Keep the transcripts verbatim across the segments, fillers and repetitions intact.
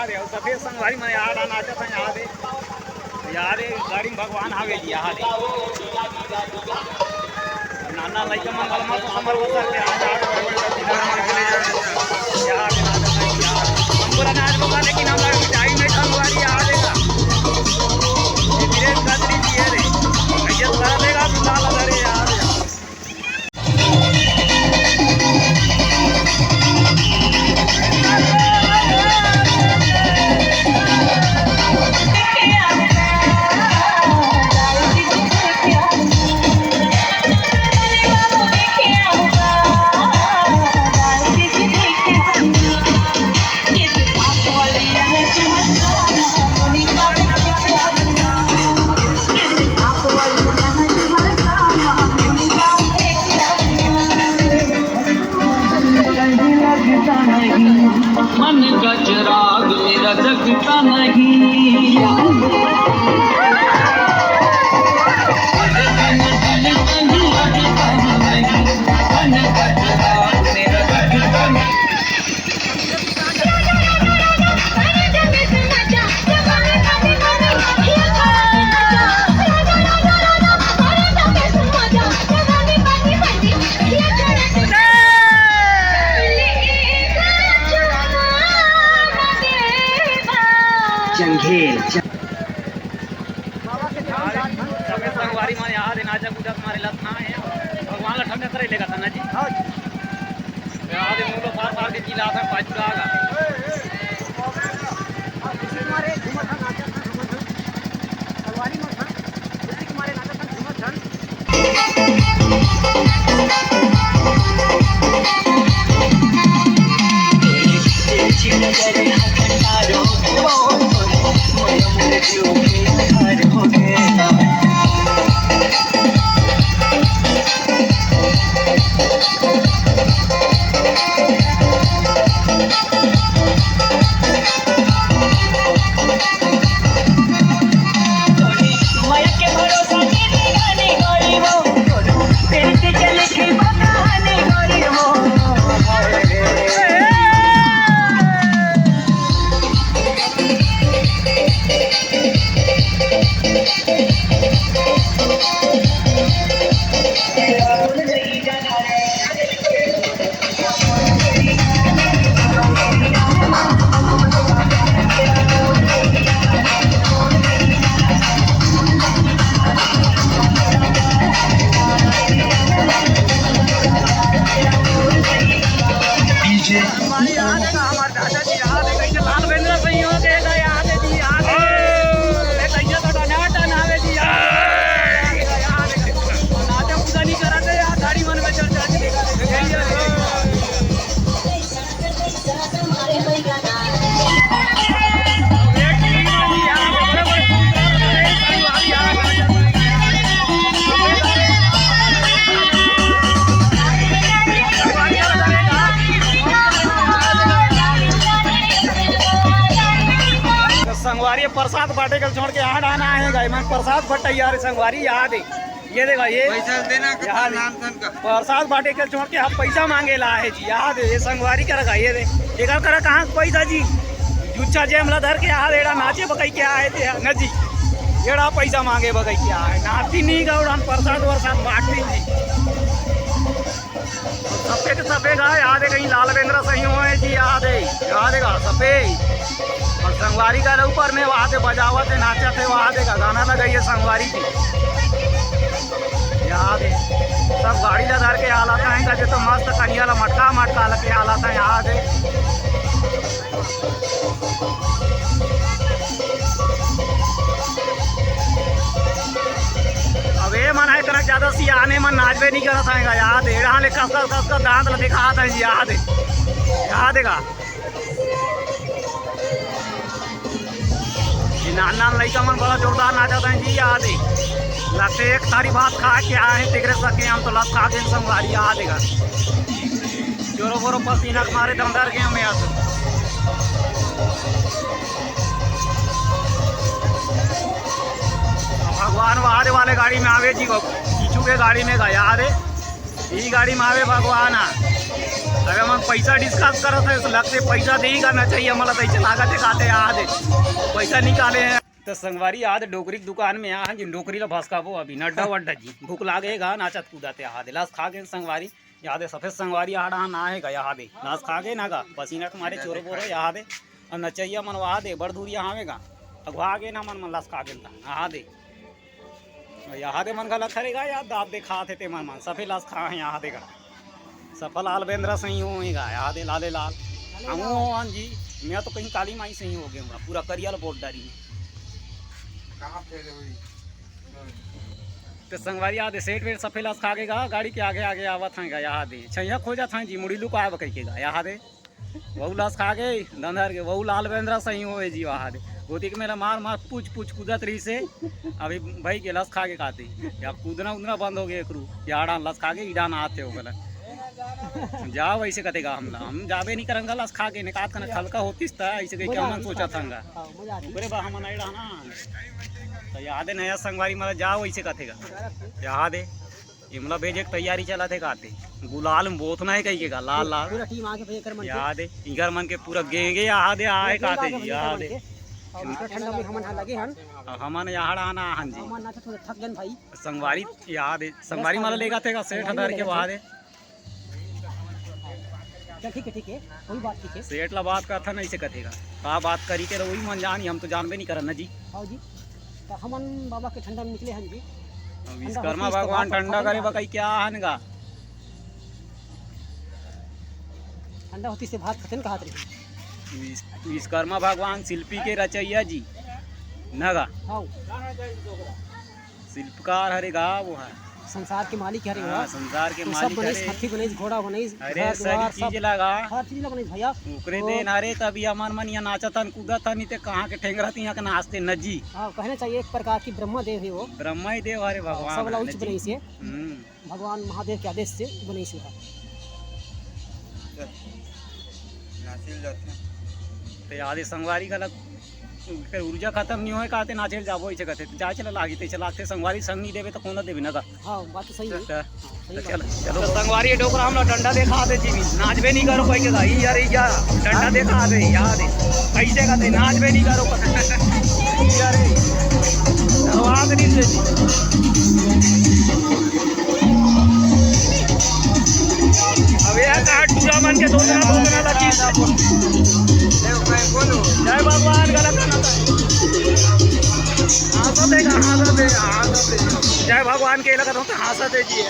अरे, अउ सफेद संगवारी मन यार आ नाचत हे, यार ए, यार ए, गाड़ी में भगवान हावे जी, यार ए। नाना लइका मन घलो मस्त समर बसर के आ, यार ए, बड़े बड़े दीदार मन के ले जा, यार ए, नाचत हे, यार ए। हमको लगा आज बता दे कि नाम लगा, टाइम में संगवारी यार ए ना। ये धीरे कदरी जी है रे, ये सारा देगा, तू ना लगा रे यार ए। मन का चिराग मेरा जगता नहीं। जंघेल, जंघेल। बाबा के ध्यान राख। सबे संगवारी मन यार ए नाचा कूदत मारे लत ना हे। भगवान ला ठंडा करे लेगा था ना जी। हाँ जी। यार ए मुंडो फार फार के चिल्लात हे, पाछू आ गा। ए, ए, बाबा, हाँ, खुशी मारे घूमत हे, नाचत हे, घूमत हे। संगवारी मन, हाँ, खुशी मारे नाचत हे, घूमत हे। हमारे यहाँ देखा, हमारे दादाजी यहाँ देखा, ये लाल बेंद्रा सही हो गए, यहाँ दे जी, यहाँ दे। ए, कैसे तो टनाटन आवे जी, यहाँ दे, यहाँ दे। नाचा कूदा नहीं करा थे, यहाँ दाढ़ी मन में चल, चल के देखा, देखा, यही है। संगवारी, प्रसाद बांटे के छोड़ के यहाँ डाना है, गाय मन प्रसाद बटैया रे संगवारी, यहाँ दे। ये देखा, ये पैसा देना, यहाँ दे। नाम धन का। प्रसाद बांटे के छोड़ के हम पैसा मांगे ला है जी, यहाँ दे, ये संगवारी करा का, ये दे। एकर करा कहाँ से पैसा जी? जुच्छा जेब ला धर के यहाँ दे, एड़ा नाचे बकई के आए थे, न जी। एड़ा पैसा मांगे बकई के आए, नाती नहीं गौड़न प्रसाद वरसाद बांटती जी। सफेद सफेद है, यहाँ दे कहीं लाल बेंद्रा सही होए जी, यहाँ दे, यहाँ देगा सफेद। और संगवारी का ऊपर में वहाँ से बजावत है, नाचत है, वहाँ देगा गाना लगाइए संगवारी जी। यहाँ दे सब गाड़ी ला धर के हालत है, कहे तो मस्त कनिया ला मटका मटका लगे हालत है, यहाँ दे। अब ए मन हे कनक ज्यादा सियाने मन नाचबे नहीं करत हे, याद हे, एड़ा ले कस कस कस कस दांत ल दिखात हे, याद हे, याद हे का? ये नान नान लइका मन बड़ा जोरदार नाचत हे जी, याद हे। लगथे एक थारी भात खा के आए हे, तेकरे सके हम तो लत खा देन संगवारी, याद हे का? जोरो बोरो पसीना के मारे दम डर गए हमें आज। भगवान वहां वाले गाड़ी में आवे जी, को पीछू के गाड़ी में गया रे, ई गाड़ी में आवे भगवान आ। अरे, हमन पैसा discuss करत हे, लगथे पैसा देही का नचइया, मोला तो अइसे लागत हे, काते आ दे, पैसा निकाले हे। तो संगवारी, आज डोकरी के दुकान में आ, जिन डोकरी ला भसकाबो अभी, नड्डा वड्डा जी, भूख लागे गा, नाचत कूदत हे, आ दे, लस खा गे संगवारी। या दे सफेद संगवारी, आ डहान ना हे गा, या दे, लस खा गे ना गा, पसीना के मारे चोरो बोरो, या दे। अउ नचइया मन वहा दे, बड़ दूरिया हावे गा, अघवा गे ना मन, मन लस खा गे ना, आ दे। यहाँ दे मन घला खरे गा, यार दाब दे खात हे ते मन मन, सफे लस खा हे यहाँ दे गा। सफल आल बेंद्रा सही हो गा, यहाँ दे लाले लाल। हम हो हन जी, मैं तो कहीं काली माई सही हो गए हूँ, पूरा करिया ल बोट डारी। कहाँ फेरे हुई? तो संगवारी, यहाँ दे सेठ वेठ सफे लस खा के गा, गाड़ी के आगे आगे आवत हैं गा, यहाँ दे छैया खोजत हैं जी, मुड़ी लुकाए बकई के गा, यहाँ दे। वहू लस खा गे, दंधर के, वहू लाल बेंद्रा सही होए जी, वहा दे। गोती के मेरा मार मार पूछ पूछ कूदत रही से, अभी भाई के लस खा के खाती। या कूदना उदना बंद हो गया एकरू, या डान लस खा गे, ई डान आते हो गला। जाओ, ऐसे कतेगा हमला, हम जाबे नहीं करंगा लस खा के, निकात कना खलका होतीस ता, ऐसे कह के हमन सोचा थांगा। हाँ, मजा आती। ओकरे बा हमन आई डाना। तो याद है नया संगवारी मारा, जाओ, ऐसे कतेगा। याद है। इमला भेजे के तैयारी चलत हे काते। गुलाल में बोथना हे कहिके का, लाल लाल। पूरा टीम आगे भाई, एकर मन के। याद हे, इकर मन के पूरा गेंगे याद हे, आए पूरा काते आगे जी, भाई, एकर याद मन हे। के। और पूरा ठंडा में हमन हा लगे हन। अब हमन यहाँ आना हन जी। हमन ना तो थोड़ा थक गन भाई। संगवारी याद हे, संगवारी माला लेगा थे का, सेठ हदार के बाद हे। चल, ठीक है, ठीक है, कोई बात ठीक है। सेठ ला बात करथन, ऐसे कथेगा। का बात करी के रहोई मन जानी, हम तो जानबे नहीं करन ना जी। हाँ जी, तो हमन बाबा के ठंडा में निकले हन जी। अब ठंडा विश्वकर्मा होती से भगवान बात ठंडा करे बा कही क्या हन गा? ठंडा होती से भात खतन कहात रही। विश्व-, विश्वकर्मा भगवान शिल्पी के रचैया जी, न गा? हाँ। शिल्पकार हरे गा वो ह। संसार के मालिक हरे हाँ, गा। संसार के तो सब मालिक बनइस, हरे। हाथी बनइस, घोड़ा बनइस, अरे, घर सरी द्वार, चीज सब, ला गा। हर चीज ला बनइस भैया। ओकरे तो देन हरे, तभी हमन मन यहाँ नाचत हन, कूदत हन, नहीं ते कहाँ के ठेंगरत यहाँ के नाचते न जी। हाँ, कहना चाहिए एक प्रकार की ब्रह्मा देव है वो। ब्रह्मा ही देव हरे, भगवान सबला हरे उच्च जी। बनइस हे। हम्म। भगवान महादेव के आदेश से बनइस हे। चल, नाचिल जाथे। ते आदि संगवारी घलक फेर ऊर्जा खतम नहीं होए, कहते नाचे ल जाबो, ऐसे कहते, तो जाए चला लागी, ते चला आते संगवारी संग नहीं देवे, तो कौन देवे ना का? हाँ, बात तो सही है। तो, हाँ, सही तो बात चल, है। चलो। तो संगवारी ये डोकरा हमला डंडा देखा दे जी, नाचबे नहीं करो कोई के का, ई यार, ई यार, डंडा देखा दे, यार, कैसे कहते, नाचबे नहीं करो। ई यार, आवाज नहीं दे जी। अब ये कहा टूरा मन के दो जना, दो जना लगी। जय भगवान, गलत है ना? हाँसत है, हाँसत है, हाँसत है। जय भगवान के लगा तो हाँसत है जी।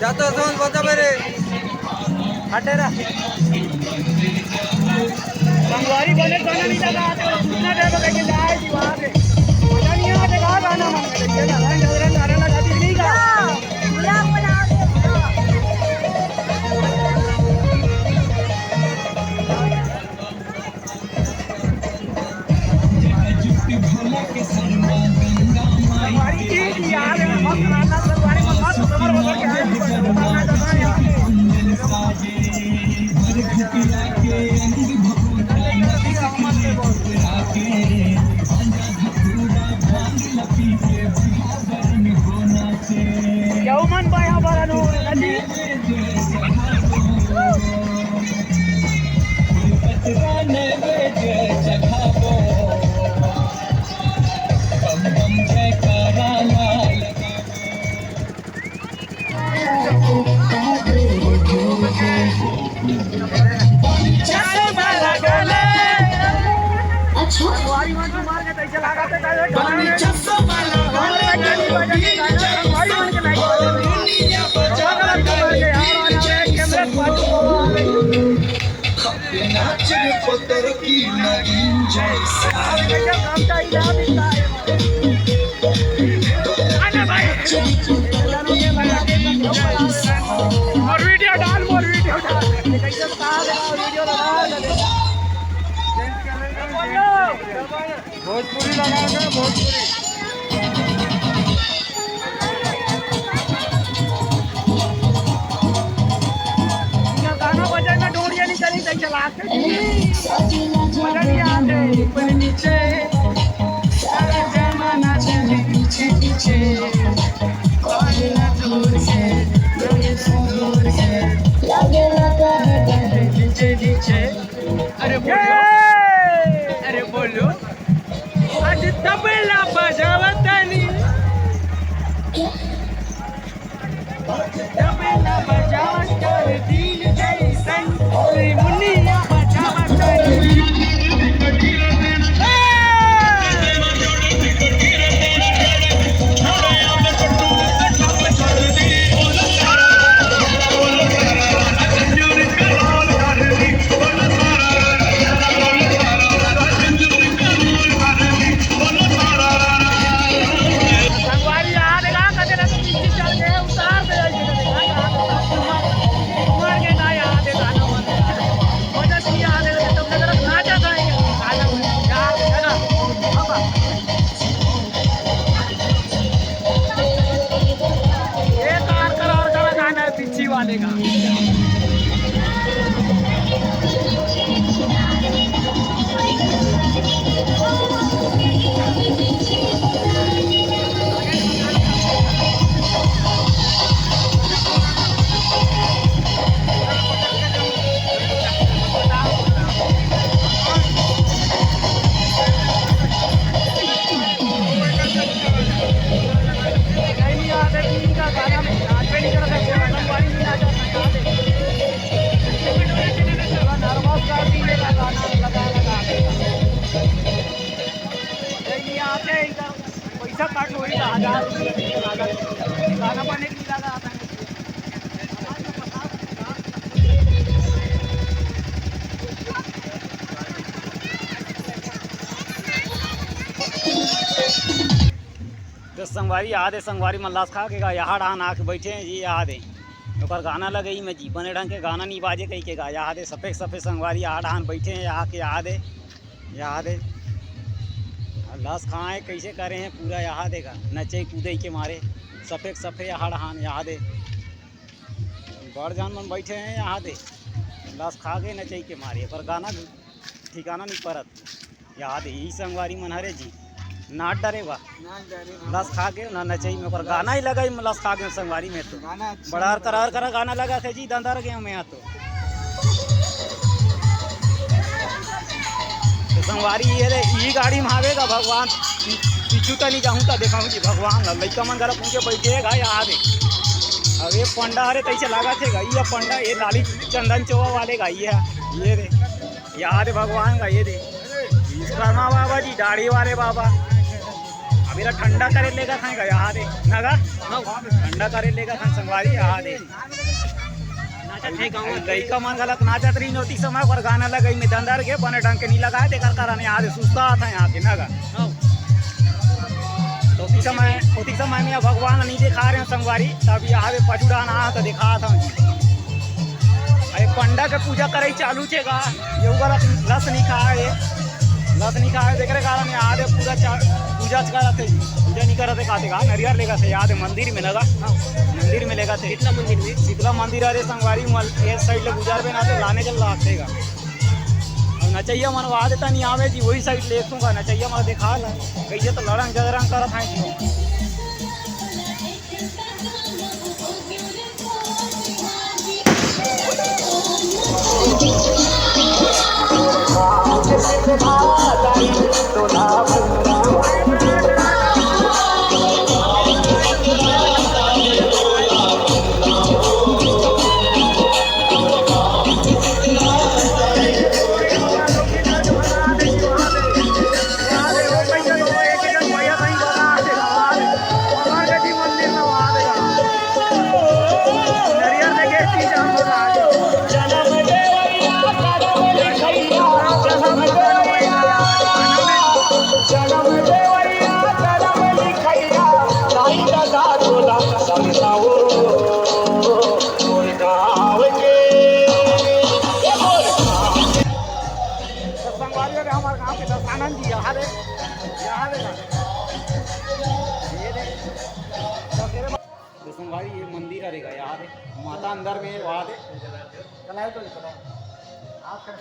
जाता समझ बता मेरे। हटे रहा। संगवारी बने गाना नहीं लगा, तो सूचना दे बता के जाए जी वहाँ पे। पता नहीं यहाँ पे कहाँ गाना मन करे, ये लगा, झगड़ा, नारा लगा, दिख नहीं गा। और वीडियो डाल, मोर वीडियो डाल। भोजपुरी लगा दे, भोजपुरी। गाना बजाए में डोरिया नहीं चली, तैसे लाग के मजा नहीं आते। ऊपर नीचे, सारा जमाना चले पीछे पीछे। कौन ना दूर से, कोई दूर से, लगे लगा है पीछे पीछे। अरे बोलो, अरे बोलो, आज तबला बजावतानी, तबला बजावतानी, दिल जैसन हारमोनिया बजावतानी। ये कार कलर का गाना है, पिच्छी वाले का। आते हैं इधर, पैसा कट होई था, हजार रुपये का लागत। गाना बने के लगा आता है। तो संगवारी, याद है, संगवारी मन लास खा के गा, यहाँ डाहन आके बैठे हैं जी, याद है। ओकर गाना लगे ही में जी, बने ढंग के गाना नहीं बाजे कही के गा, याद है। सफेद सफेद संगवारी यहाँ डाहन बैठे हैं, यहाँ के याद है, याद है। लास खाए कैसे करे हैं पूरा याद है गा, नचे कूदे के मारे। सफेद सफेद यहाँ डाहन याद है। बड़ जान मन बैठे हैं यहाँ दे, लास खा के नचई के मारे, पर गाना ठिकाना नहीं परत। याद है, ई संगवारी मन हरे जी, नाच डरे बा। लास खा के ना नचई में, पर गाना ही लगाई, लास खा के संगवारी में तो। गाना अच्छा बड़ा है। करार करा गाना लगा थे जी, दंदर गए में तो। तो संगवारी ये रे, ई गाड़ी में आवेगा भगवान, पी-, पीछू तनी जाहूं त देखाहूं जी भगवान ला। लइका मन घरा पहुंचे बैठे है, गाय आ दे। अब ये पंडा हरे तैसे लागत है, गाय ये पंडा, ये लाली चंदन चौवा वाले गाय ये, ये रे, याद है भगवान का, ये दे। विश्वकर्मा बाबा जी, दाढ़ी वाले बाबा। अब इधर ठंडा करे लेगा खाएगा, याद है ना गा? ठंडा करे लेगा खान संगवारी, याद है। नाचत हे गाँव के। लइका मन घलक नाचत रहिन ओती समय, पर गाना लगई में दंदर के बने ढंग के नी लगाए, तेकर कारण यहाँ दे सुस्ता आता है यहाँ के ना गा। हाँ। तो ओती समय, ओती समय में भगवान नहीं दिखा रहे हैं संगवारी, तब यहाँ दे पचुड़ान आ तो दिखा था जी। अरे पंडा के पूजा करई चालू छे गा, ये ऊपर लस नहीं खाए, लस नहीं खाए, तेकरे कारण यहाँ दे पूजा चा-, पूजा करत है जी, पूजा नहीं करत है, खाते गा, नरियर लेगा से यहाँ दे मंदिर में ना गा। मंदिर में लेगा थे। शीतला मंदिर में? शीतला मंदिर, अरे संगवारी मल-, ये साइड ले गुजरबे ना तो लाने के लागथे गा। अब नचैया मन वहा देता नहीं आवे जी, वही साइड ले एक ठो गा नचैया मन दिखा ला, कैसे तो लड़ंग झगड़ंग करत हैं जी। तो संगवारी हो रे, हमारे गांव के दशानंद जी, यहाँ रे, यहाँ रे, ये रे। तो संगवारी, ये मंदिर हरे गा, यहाँ रे, माता अंदर में, वहाँ रे। चलाए तो चलाए। आप कर।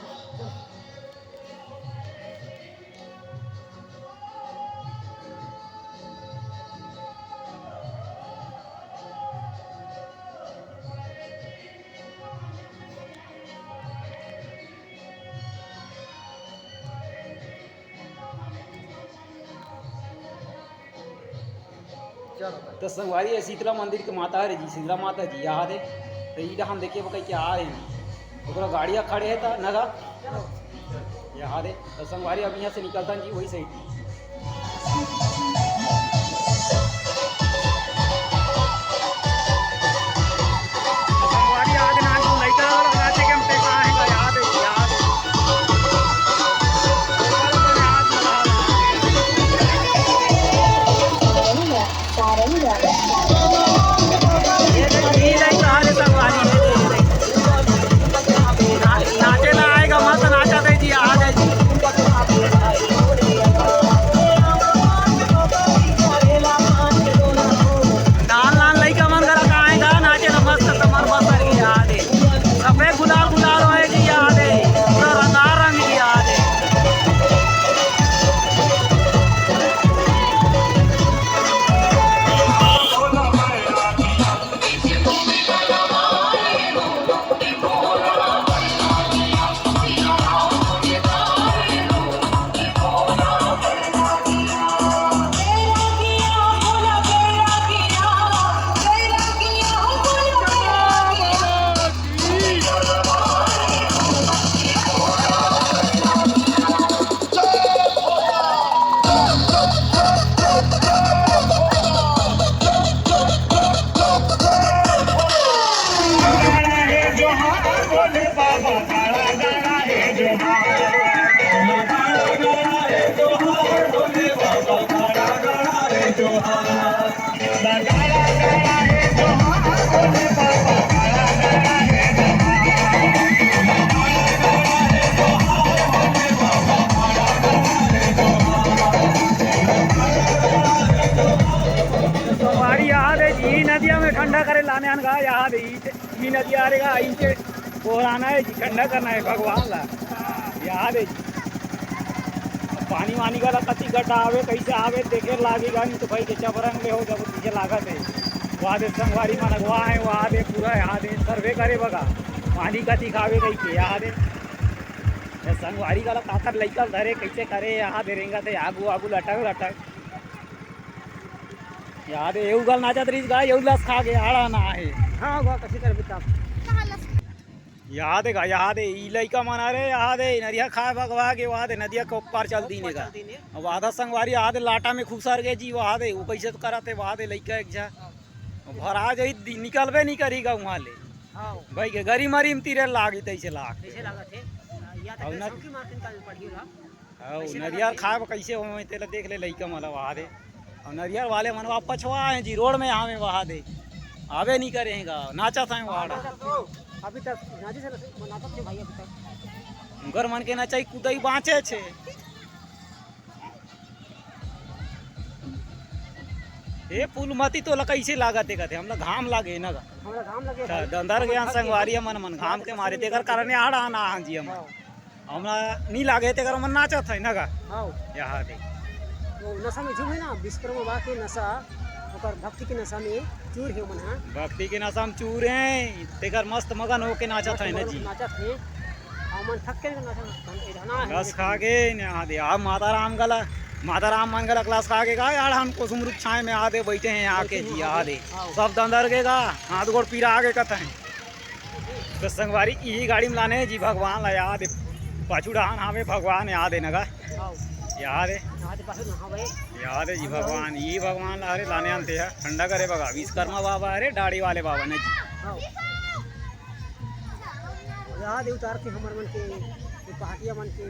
चलो भाई। तो संगवारी, ये शीतला मंदिर के माता हरे जी, शीतला माता जी यहाँ दे। तो ई डहान देखे बकई के आ रहे हैं, ओकरा गाड़िया खड़े है त नगा यहाँ दे। तो संगवारी, अब यहाँ से निकलता जी वही साइड। नान नान लइका मन घला काहे गा नाचे न मस्त कमर बसर के याद है। सफेद गुलाल गुलाल होए के याद है। पूरा रंगा रंग के याद है। आने आन गा, याद है, ई, ई नदिया आ रे गा, इनके बोहराना है जी, ठंडा करना है भगवान ला, याद है जी। पानी वानी का ला कति गड्ढा आवे, कैसे आवे, देखे लागी गा, नहीं तो भाई के चबरंग ले हो जब पीछे लागत है। वहाँ दे संगवारी मन अगवा है, वहाँ दे पूरा यहाँ दे सर्वे करे बगा, पानी कति खावे कही के यहाँ दे। ये संगवारी का ला काकर लइका धरे, कैसे करे, यहाँ दे रेंगा थे, आगू आगू लटक लटक। याद है, एहू गल नाचत रहिस गा, एहू लस खा के आड़ा ना आहे। हाँ, गा, कसी करबे तब। याद है गा, याद है, ई लइका मन, अरे याद है, नरिया खाए भगवा के, याद है, नदिया के ऊपर चल दीने गा। अब आधा संगवारी याद है, लाटा में खुसर गे जी, याद है, वो कैसे तो करत है, याद है, लइका एक झा। अब भरा जाई, दि-, निकलबे नहीं करी गा वहाँ ले। हाँ। भाई के गरी मरी में तीरे लागी, तैसे लाग। कैसे लागत है? या तो और फिर न- सबकी मार के निकाल पड़ी गा। अउ नरियर खाए बर कइसे होवय, तेला देख ले लइका मन ला वहा दे। अउ नरियर वाले मन वहा पछवा हे जी, रोड में आवे वहा दे, आबे नहीं करे हे गा, नाचत हे वहा। अभी तक नाचे से नाचत हे भाई, अभी तक। उनकर मन के नचई कुदई बाँचे छे। ए फूलमती तोला कइसे लागत हे कथे, हमला घाम लागे ना गा। हमरा घाम लगे त भाई। दंदर गया संगवारी मन, मन घाम के मारे, तेकर कारण आड़ा आना जी हमन। हाँ। हमरा नी लागे, तेकर मन नाचत है ना गा। हाँ। यहाँ दे। वो नशा में झूम है ना, विश्वकर्मा बा के नशा, ओकर भक्ति के नशा में चूर है मन, हाँ। भक्ति के नशा में चूर है, तेकर मस्त मगन होके नाचत है ना जी। नाचत है। हमन थक के नाचत है, हम इधर ना है। रस खा के यहाँ दे, आप माता राम गला, माता राम मन गला क्लास खा के गा, यार हम कुसुम रुख छाए में आदे बैठे हैं आके जी, आदे। हाँ। सब दंदर के गा, हाथ गोड़ पीरा आगे कत है। तो संगवारी, इही गाड़ी में लाने जी भगवान ला याद है, पाछू डहान हावे भगवान याद है नगा। हाँ। याद है। हाँ, तो पाछू ना, हाँ भाई। याद है जी भगवान, इही भगवान ला हरे लाने आनते हैं, ठंडा करे बगा, विश्वकर्मा बाबा हरे, दाढ़ी वाले बाबा ने जी। हाँ। याद है उतार के हमर मन के, ये पहाटिया मन के,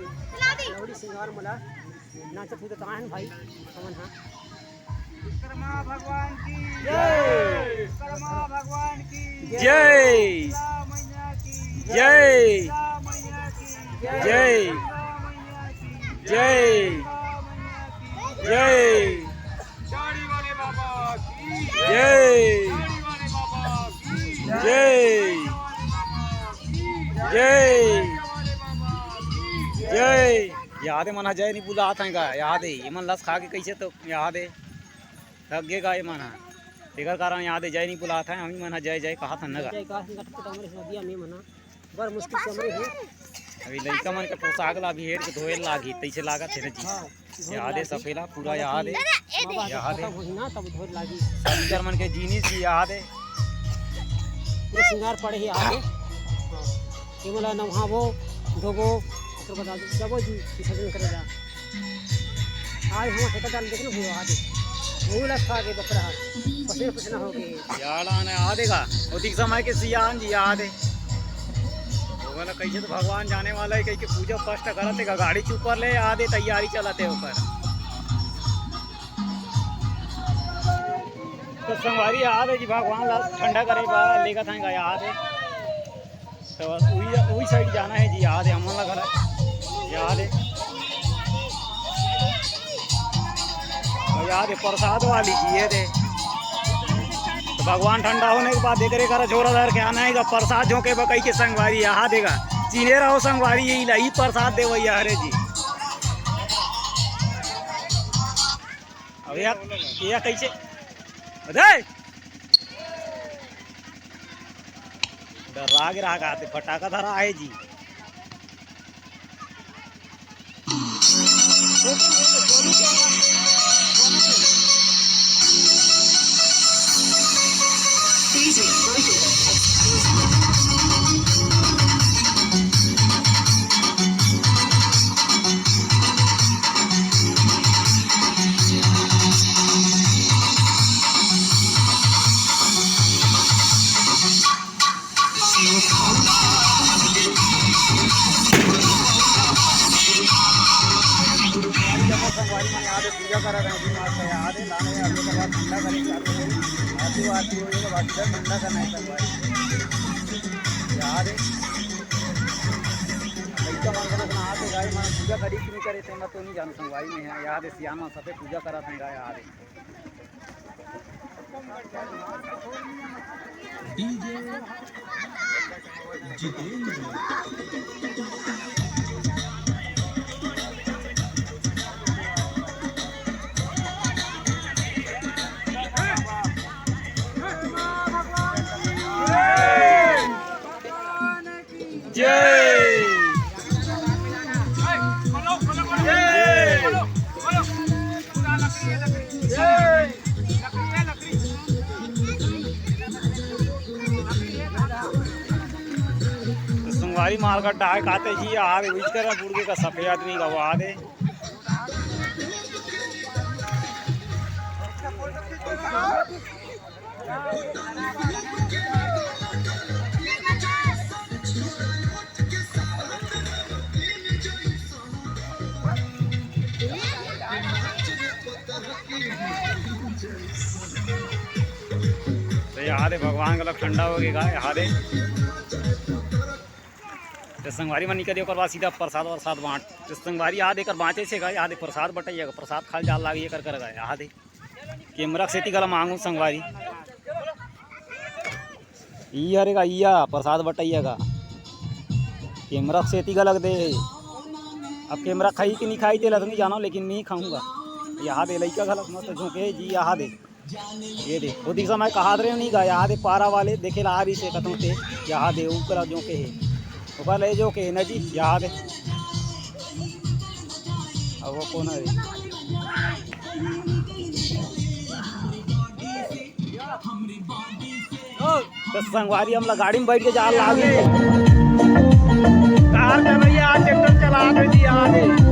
लौड़ी सिंगार मला। नाचत हुई तो कहाँ है भाई, हमन हाँ। विश्वकर्मा भगवान की जय। विश्वकर्मा भगवान की जय। दुर्गा मैया की जय। दुर्गा मैया की जय। दुर्गा मैया की जय। दुर्गा मैया की जय। दाढ़ी वाले बाबा की जय। दाढ़ी वाले बाबा की जय। दाढ़ी वाले बाबा की जय। दाढ़ी वाले बाबा की जय। याद है मन ह जय नहीं बुलात हैं का, याद है ये मन लस खा के कैसे तो याद है, थक गे का ये मन ह, तेकर कारण याद है जय नहीं बुलात हैं, हम ही मन ह जय जय कहा था न का। जय कहा था, कटपुट हमरे से दिया नहीं मना, बड़ मुश्किल से हमरे है। अभी लइका मन के पोशाक ला अभी हेर के धोए लागी, तैसे लागत है ना जी। हाँ, धोए याद है लागी। सफेला पूरा याद है। बाबा के याद है। खत्म होही ना, तब धोए लागी। सब इधर मन के जीनिस जी याद है। पूरा सिंगार पड़े ही याद है। हाँ। ये मला नहाबो, धोबो, ओकर बाद जबो जी विसर्जन करे जा। आज हम ठेकेदार देख लो, वो आ दे। वो लस खा के बकरा है। पसीना पसीना हो गए। यार आने आ देगा। ओतिक समय के सियान जी आ दे। वो वाला कैसे तो भगवान जाने वाला है, कहीं के पूजा पाठ करत है, गाड़ी चुपर ले आ दे, तैयारी चलत है ओकर। तो संगवारी आ दे जी, भगवान ला ठंडा करे बा, लेगत हैं आ दे। तो वही, वही साइड जाना है जी, याद है, हमन ला घर याद है। और याद है, प्रसाद वाली जी, ये दे। तो भगवान ठंडा होने के बाद एकरे करा झोरा धर के आना है, प्रसाद झोंके बकई के संगवारी, यहाँ देगा। चीने रहो संगवारी, यही ला, ई प्रसाद देवैया हरे जी। अब यार, ये कैसे? अरे! डर्रा गे रहा का, ते फटाका धरा आहे जी। संगवारी मन यहाँ पे पूजा करा रहे हैं, दिमाग का याद है, लाने अभी के बाद ठंडा करेंगे, आरती होई, आरती वारती होई, ओकर बाद इधर ठंडा करना है संगवारी। याद है, लइका मन अपन अपन हाथ उठाए, मन पूजा करी कि नहीं करे, ते मैं तो नहीं जानू संगवारी में है, याद है, सियान मन सबे पूजा करा थे, याद है। डीजे जितेंद्र। जय। संगवारी मालगाड़ डाहर आते जी, आदे विचकर बुड़गे का सफेद आदमी का आदे। त एदे भगवान गला ठंडा होगे गा, एदे। त संगवारी मन निकले, ओकर बाद सीधा प्रसाद वरसाद बांट। त संगवारी एदे एकर बांचे से गा, एदे प्रसाद बटइया गा, प्रसाद खाल जाल लागी एकर कर गा, एदे। कैमरा के सेती गला मांगू संगवारी। इया रे गा, इया प्रसाद बटइया गा। कैमरा के सेती गलत दे हे। अब कैमरा खाई कि नहीं खाई तेला तो नहीं जानो, लेकिन मैं खाऊंगा। एदे लइका गलत मस्त झोंके जी, एदे। ये दे, वो दिशा मैं कहा रहे नहीं गा, एदे पारा वाले देखे ला आ रही से कतों ते, एदे ऊपर झोंके हे। ओकर ले जो के ना जी, एदे। अब वो कौन है? त संगवारी हमला गाड़ी में बैठ के जाल लागे। कार चलइया, ट्रैक्टर चला दे जी, एदे।